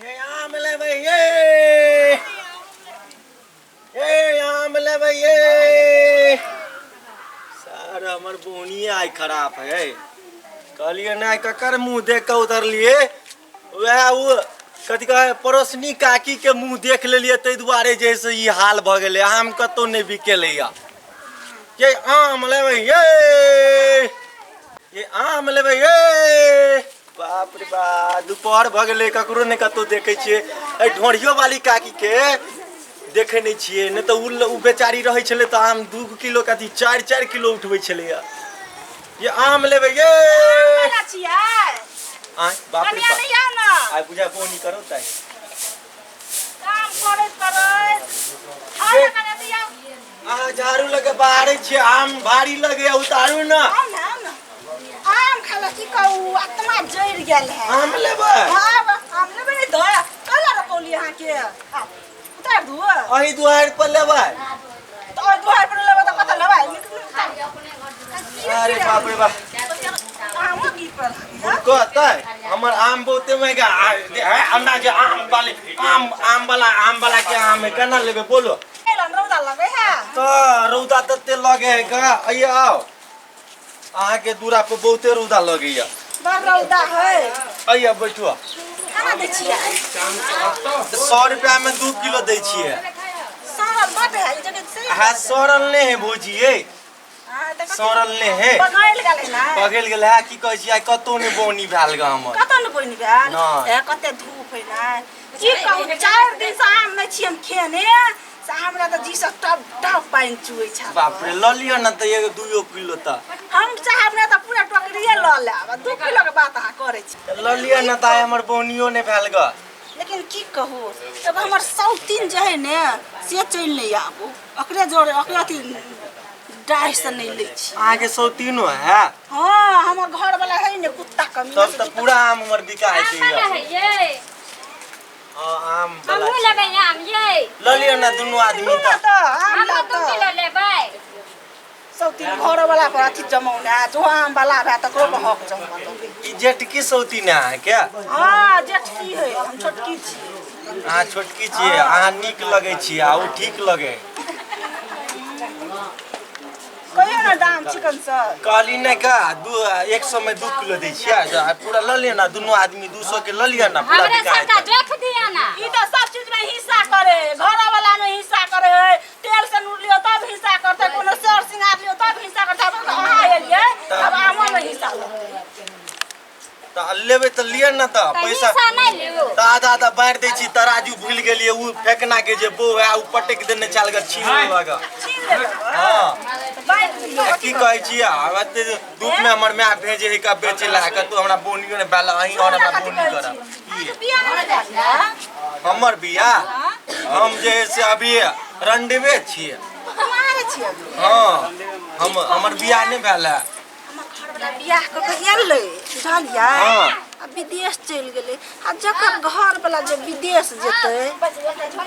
हे आम लेबै ये, हे आम लेबै ये। सर हमर बोनिए आइ खराब है। कहलियै नहि ककर मुँह देख कऽ उतरलियै, वएह ओ कथी कहै पड़ोसनी काकी के मुँह देख लेलियै, ताहि दुआरे जे है से ई हाल भऽ गेलै। आम कतहु नहि बिकेलैया। ये आम लेबै ये, ये आम लेबै ये। बाप रे बा, दुपहर भऽ गेलै, ककरो नहि कतहु देखै छियै। एहि ढोरियो वाली काकीके देखै नहि छियै, नहि तऽ ओ बेचारी रहै छलै तऽ आम 2 किलो कथी 4-4 किलो उठबै छलैया। ये आम लेबै ये। आय बाप रे बाप, आइ बुझा बोनी करो ताइ काम करैत करैत अहाँ झाड़ू लगे बाहरे छियै, आम भारी लगे, उतारू ना। आउ ना, आउ ना, आम खाला। की कहू, आत्मा जरि गेल है। आम लेबै? हाँ, आम लेबै। नहि तऽ कला रोपौली अहाँके? आउ, उतार दू। अही दुआरि पर लेबै? तऽ ओहि दुआरि पर लेबै तऽ कतऽ लेबै? अरे बाप रे बाप, आमो गिर पड़ल। कहतै हमर आम बहुते महंगा है। हमरा जे आम वाले आम, आम वाला, आम वाला के आम है, केना लेबै बोलो? रौदा लगे है। तऽ रौदा तते लगे है गा। अइए आउ, अहाँके दूरा पर बहुते रौदा लगैया। बड़ रौदा है। अइए बैठू। केना दै छियै? 100 रुपया में 2 किलो दै छियै। सड़ल बड है ई जगह से। हाँ, सड़ल नहि है भौजी, ये सड़ल नहि है। पगैल गेलै ना? पगैल गेल है। की कहै छी, आइ कतहु नहि बौनी भेल गा हमर। कतऽ ने बनि गेल? नहि। हे, कते धूप है ना। की कहू, 4 दिन से आम नहि छी हम खेने, से हमरा तऽ जी से टप टप पानि चुऐ छै। बाप रे, लऽ लिअ ने तऽ एगो 2 किलो तऽ। हम चाहब ने तऽ पूरा टोकरिए लऽ लेब, 2 किलो के बात अहाँ करै छी। लऽ लिअ ने तऽ, आइ हमर बौनियो नहि भेल गा। लेकिन की कहू, एगो हमर सौतीन जे है ने से चलि नहि आबू, ओकरे जोड़े ओकरे अथी डाढ़ से नहि लै छी। अहाँके सौतीनो है? हाँ, हमर घर वाला है ने कुत्ता कमी। तब तऽ पूरा आम हमर बिका आम वाला हेतै। है ये? हाँ, आम वाला। हमहूँ लेबै आम ये। लऽ लिअ ने दुनू आदमी। लू ने तऽ तऽ आम हमहूँ लाब 2 तऽ किलो लेबै। सौतीन घर वाला पर अथी जमौने, जो आम वाला भए तकरो पर हक जमौने। ई जेठकी सौतीन है अहाँके? हाँ, जेठकी है, हम छोटकी छी। अहाँ छोटकी छियै, अहाँ नीक लगै छियै आ ओ ठीक लगे। कहियो ने दाम चिकन सर। कहली नहि का 100 में 2 किलो दै छियै, आ पूरा लऽ लिअ ने दुनू आदमी, 200 के लऽ लिअ ने पूरा। हमरे बिका सबटा हेतै। जोख दिअ ना। ई तऽ सब चीज में हिस्सा करे, घर वाला में हिस्सा करे है, तेल से नूर लियो तब हिस्सा करते, कोनो सर सिंगार लियो तब हिस्सा करते। अब अहाँ एलियै, अब आमो में हिस्सा लगतै। तऽ लेबै तऽ लिअ ने तऽ। तऽ पैसा हिस्सा नहि लेबो। तऽ आधा आधा बाँटि दै छी। तराजू भूलि गेलियै, ओ फेकना के जे बो है ओ पटकि देने छल ग, छीन लेलक। छीन लेलक? हाँ। बाँटि दियौ। की कहै छी, आब एते धूप में हमर माय भेजे है का बेचे ला, कतौ हमरा बोनियो नहि भेल, अहीं और हमरा कथी बोनी कहै करब। छी? अहाँके बियाह नहि भेल है? हमर बियाह, हम जे है से अभी रंडवे छियै। कुमार छियै? हाँ, हम हमर बियाह नहि भेल है। हमर घरवला बियाह कऽ के एलै, बुझलियै? हाँ। आ विदेश चलि गेलै। आ जकर घरवला जे विदेश जेतै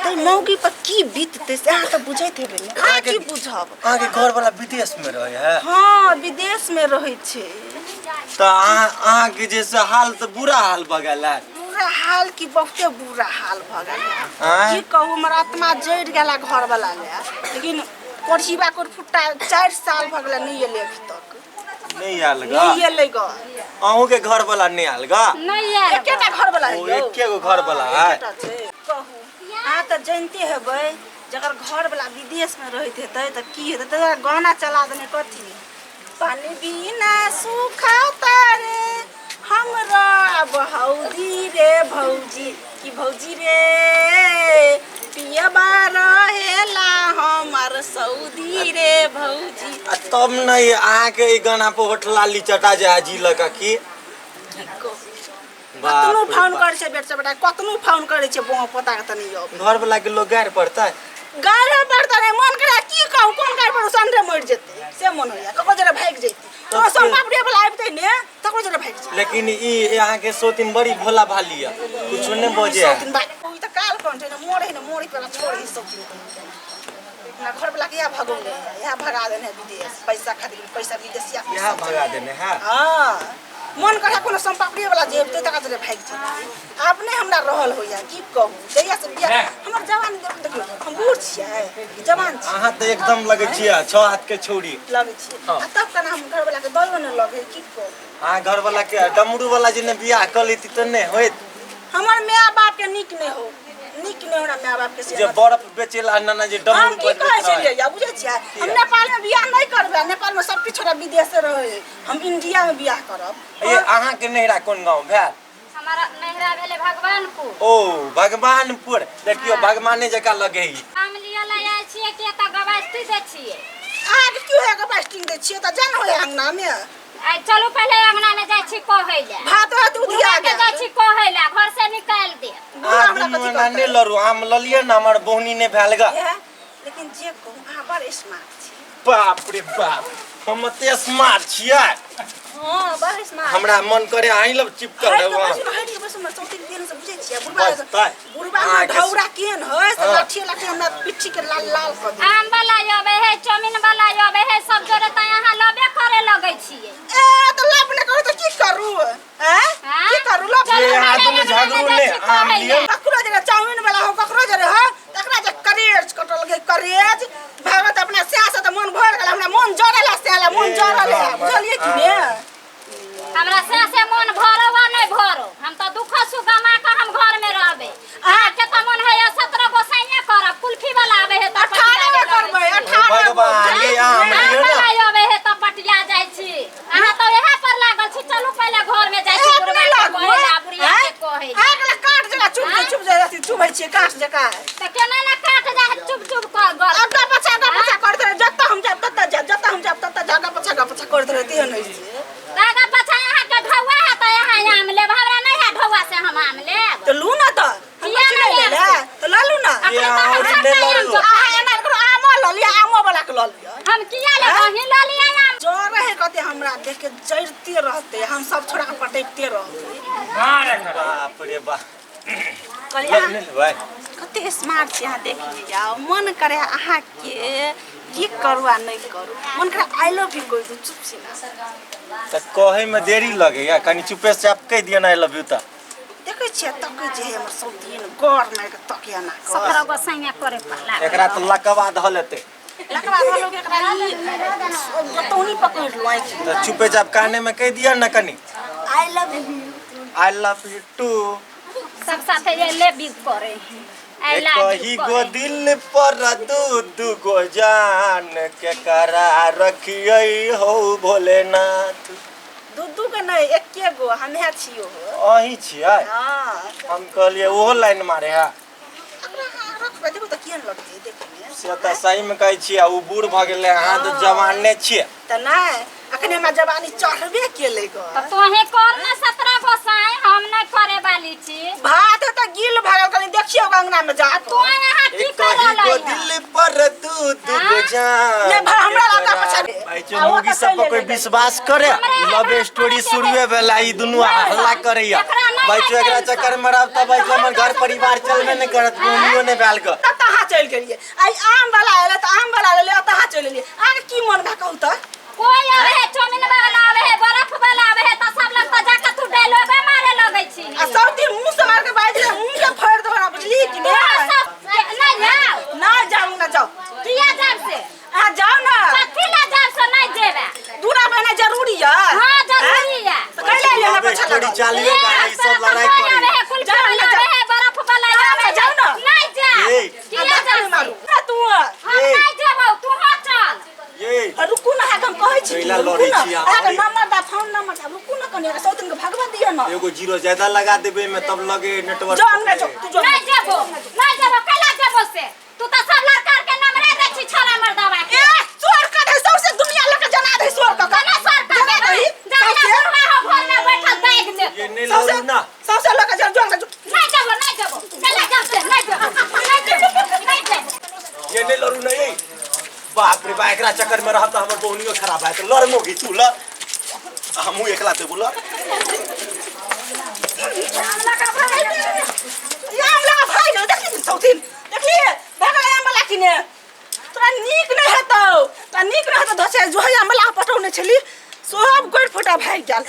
तऽ मौगी पर की बीततै से अहाँ तऽ बुझैत हेबै ने? अहाँ की बुझब? अहाँके घरवला विदेश में रहै है? हाँ, विदेश में रहै छै। तऽ अहाँ अहाँके जे से हाल तऽ बुरा हाल भऽ गेल है। बुरा हाल की, बहुते बुरा हाल भऽ गेल। आँय? की कहू, हमर आत्मा जरि गेल घरवला लए, लेकिन कोढ़ीबा कोरफुट्टा 4 साल भऽ गेलै, नहि एलै अभी तक। नहि आयल गा? नहि एलै ग। अहूँ के घरवला नहि आयल गा? नहि आयल। एकेटा घरवला है ओ यौ। एके गो घरवला है। एकेटा छै। कहू, अहाँ तऽ जानिते हेबै, जकर घरवला विदेशमे रहैत हेतै तऽ की हेतै। तऽ गाना चला देने कथी, पानी बिना सुखाता रे हमरा भौजी रे भौजी, की भौजी रे, पियबा रहेला हमर सऊदी रे भौजी। आ तब नहि अहाँके ई गाना पर होठलाली चटा जाय जी लऽ की? की कहू, बाप कतनो रे फोन बाप। करै छै बेटा बेटा, कतनो फोन करै छै बौआ पोता के, तऽ नहि अबै। घर वाला के लोग गारि पड़तै? गाड़े पड़तै नहि, मन करे की कहू, कोन गाड़ि पर संडे मरि जेतै से मन होइया, ककरो जरे भागि जैती। तब ओ सोन पापड़ी वाला आबितै ने, तकरो जरे भागि जेतै। लेकिन ई अहाँके सौतीन बड़ी भोला भाली है, कुछो नहि बजे है। सौतीन भाई ओ तऽ काल कोन छै ने, मोरे ने मोरे पर छोड़ ई सौतीन के। अपना घर वाला के इएह भगौने है, इएह भगा देने है विदेश पैसा खातिर, पैसा विदेशिया इएह भगा देने है। हाँ। मन करे कोनो सोनपापड़ी वाला जेब ते तका चले भागि जेतै। आब नहि हमरा रहल होइया, की कहू। जहिया से बियाह हमर जवान, देखियौ हम बूढ़ छियै, जवान छी। अहाँ तऽ एकदम लगै छियै 6 हाथ के छौड़ी लगै छियै। हँ। आ तब केना हम घरवला के दयो नहि लगै, की कहू। अहाँ घरवला के डमरू वाला जे ने बियाह कऽ लेती तऽ नहि होइत? हमर माय बाप के नीक नहि हो, नीक नहि हमरा माय बाप के से। जे बर्फ बेचेला नाना जे हम डमरू की बजबैत कहै रहै। छलियै या बुझै छियै, हम नेपाल में बियाह नहि करबै। नेपाल में सब किछु विदेशे रहै, हम इंडिया में बियाह करब। ये अहाँके नैहरा कोन गाँव भेल? हमारा नैहरा भेलै भगवानपुर। ओ भगवानपुर, देखियौ भगवाने जकाँ लगे ई। आम लिअ लए आयल छियै कि एतऽ गवास्ती दै छियै? अहाँके की होइया गबास्टिंग दै छियै तऽ जान होइया अंगना में। आइ चलू पहिले अंगना में जाइ छी कहै लए। भात होत उधिया बुढ़वा के गेल। जाइ छी कहै लए, घर से निकालि दे। बुढ़वा अहाँ हमरा दुनू कथी एना नहि करतै? लड़ू, आम लऽ लिअ ने, हमर बोहनी नहि भेल ग। इएह, लेकिन जे कहू अहाँ बड़ स्मार्ट छी। बाप रे बाप, हम एते स्मार्ट छियै? हँ, बड़ स्मार्ट। हमरा मन करे अहीं लग चिपकल हटि रहू। कऽ अहाँ बैसू ने, हटि कऽ बैसू ने, चौथी दिन से बुझै छियै बुढ़वा। बस तै। बुढ़वा हमर अहाँके ढौरा केहन है से हँ। लाठी लाठी हमरा पिट्ठी के लाल लाल कऽ दे। आम वाला अबै है, चाउमीन वाला अबै है, सब जोड़े तऽ अहाँ लबे करे लगै छियै। ए तऽ लब नहि करू तऽ की करू? आँय? हाँ? की करू लब? चलू ये अहाँ पहिले दुनू अंगना में झगड़ू जाइ नहि, छी आम कहै लिअ। लए। ककरो जरे चाउमीन वाला हो, ककरो जरे हो, तकरा जे करेज कटल गे करेज भगत अपना स्या से तऽ मन भर गेल। हमरा मन जरल है, स्या मन ए, जरल है, हमर- बुझलियै कि ने? हमरा से से मन भरो वा नहि भरो, हम तऽ दुःख सुख गमा कऽ हम घर में रहबै। अहाँके तऽ मन होइया 17 गोसाइये करब, कुल्फी वाला आबै है तऽ 18 गो करबै, 18 गो। भगवान, ये आम आम लिअ ने। वाला आबै है तऽ पटिया जाइ छी। अहाँ तऽ इएह पर लागल छी। चलू पहिले घर में जाइ छी, अपने बुढ़वा के लागू, कहै लए, बुढ़िया के आँय? कहै लए। आग लग काट जका चुभ आँय? चुभ जाइ अथी चुभै छियै काट जका। तऽ केना ने काट जाइ है चुप चुप कऽ गल। आगा पाछा आगा पाछा करैत रहे, जतऽ हम जायब ततऽ जायब, जतऽ हम जायब ततऽ जायब, आगा पाछा आगा पाछा करैत रहे, तेहन होइ छै। तऽ आगा पाछा अहाँके ढौआ है तऽ अहाँ आम लेब, हमरा नहि है ढौआ से हम आम लेब। तऽ लू ने तऽ हम किया कहै छी नहि नहि लेब? लै लए तऽ लऽ लू ने। अखन ये तऽ हम आओर सबटा नहि आम लड़ू। चोखा अहाँ एना करू, आमो लऽ लिअ, आमो वाला के लऽ लिअ। हम किया लेब? अहीं लऽ लिअ आम। जरै है कते, हमरा देख के जरिते रहते, हम सब छोड़ा के पटकिते रहबै। बाप रे बाप। कहलियै नहि लेबै? कते स्मार्ट छी अहाँ, देख लिअ। मन करे अहाँके की करू आ नहि करू, मन करे I love you कहि दू चुप सिना। तऽ कहै में देरी लगैया, कनि चुपे चाप कहि दिअ ने I love you. तऽ देखै छियै तकै जे हमर सब दिन गौर मारि के तकिया ना कर। 17 गोसाइया करे पर लागल। एकरा तऽ लकवा धऽ लेतै। लकड़ा धऽ लोग एकरा ई गतौनी पकड़ि लो आँखि। तऽ चुपे चाप काने में कहि दिअ ने कनि। I love you. I love you too. सब साथे ये ले भी करे है, I love कही you गो करे। दिल पर दू दू गो जान के करा रखियै हो भोलेनाथ। दू दू गो नहि, एके गो हमे छियो हो। अहीं छियै? हँ। हम कहलियै ओहो लाइन मारे है। एकरा अहाँ रखबै, देखू तऽ केहन लगतै देखैमे। से तऽ सही में कहै छियै, ओ बूढ़ भऽ गेलै, अहाँ तऽ जवाने छियै। तऽ नहि, अखन हमरा जवानी चढ़बे केलै गो। तऽ तोहे कर ने 17 गोसाई, हम नहि करे वाली छी। भात तऽ गिल भऽ गेल, कनि देखियौ अंगना में जा आ कऽ। तो यहाँ की एक कर कही रहलै गो है? दिल पर दू दू गो हाँ? जान नहि, भाई, हमरा के लगा करा। पछा भाई आ ओ मौगी तऽ सब चलि पर कोई एलै। विश्वास करे? हमरा लव एकरा स्टोरी करे के शुरुए है। भेला, ई दुनू हल्ला करैया। एकरा नहि भाई है एकरा टेंशन। चक्कर में रहब तऽ भाई हमर घर परिवार चलबे नहि करत, मम्मियो नहि भेल ग। तऽ तहाँ चलि गेलियै, आइ आम वाला एलै तऽ आम वाला लेलियै, तहाँ चलि एलियै। अहाँके की मन भए कहू तऽ? कोई आवे है, चाउमीन वाला आवे है, बर्फ वाला आवे है तऽ सब लग तऽ जाके तू डायलॉगे मारे लगै छी। आ सब दिन मुँह से मार के बाजि रहे, मुँह के फोड़ि देबै ना, बुझलियै कि तोरा नहि? सब नहीं जाओ। नहि जाउ ना, जाउ। किया जाब से? अहाँ जाउ ने। कथी ला जाब से? नहीं जेबे। दूरा बहना जरूरी यऽ? हाँ, जरूरी है। तऽ कैले एलियै हमरा लव पाछा स्टोरी लागल? चालिए गा, ई सब लड़ाई कोई आवे करी। है, कुल्फी जाउ वाला ना, आवे जाउ। है, बर्फ वाला आवे है। जाउ ना। नहीं जा। ए। किया जाब से? मारू ना तू। हम ए। नहीं जेबौ, तू हो चल। ये रुकू ना, अहाँके हम कहै छी। कैला रुकू लड़ै ना, छी अहाँ? अहाँके नंबर दा, फोन नंबर दा, रुकू ना कनि, एकरा सौतिन के भगवा दिअ ना। एगो जीरो ज्यादा लगा देबै में तब लगे नेटवर्क। जाउ अंगना जाउ, तू जाउ। नहीं जेबो, नहीं जेबो। कैला जेबो से? तू तऽ सब लड़का के नमरे दै छी, छोरा मर्दावा के। ए चोर कऽ दे, सौंसे दुनिया लऽ के जना दे, चोर कऽ केना सर कर जना देबै? दही। जहिना सौंसे बुढ़वा हो घर में बैठल दागि देतौ। ये नहीं सौंसे लड़ू ना। सौंसे लऽ के जाउ, जाउ अंगना जाउ। नहीं जेबो, नहीं जेबो। कैला जाब से? नहीं जेबो, नहीं जेबो, नहीं जेबो। ये नहीं लड़ू ना। ये बाप रे बा, एकरा चक्कर में रहब तऽ हमर बहनियो खराब है। तऽ लड़ मोगी, तू लड़, हमहूँ एकला देबो, लड़। आम लगा भागि गेल। ई आम लगा भागि गेल, देखली सौथिन, देखलियै भगलै आम वाला किने। तोरा नीक नहि हेतौ, तोरा नीक नहि हेतौ। धसे जो आम वाला पटौने छली, सब गोरि फुटा भागि गेल।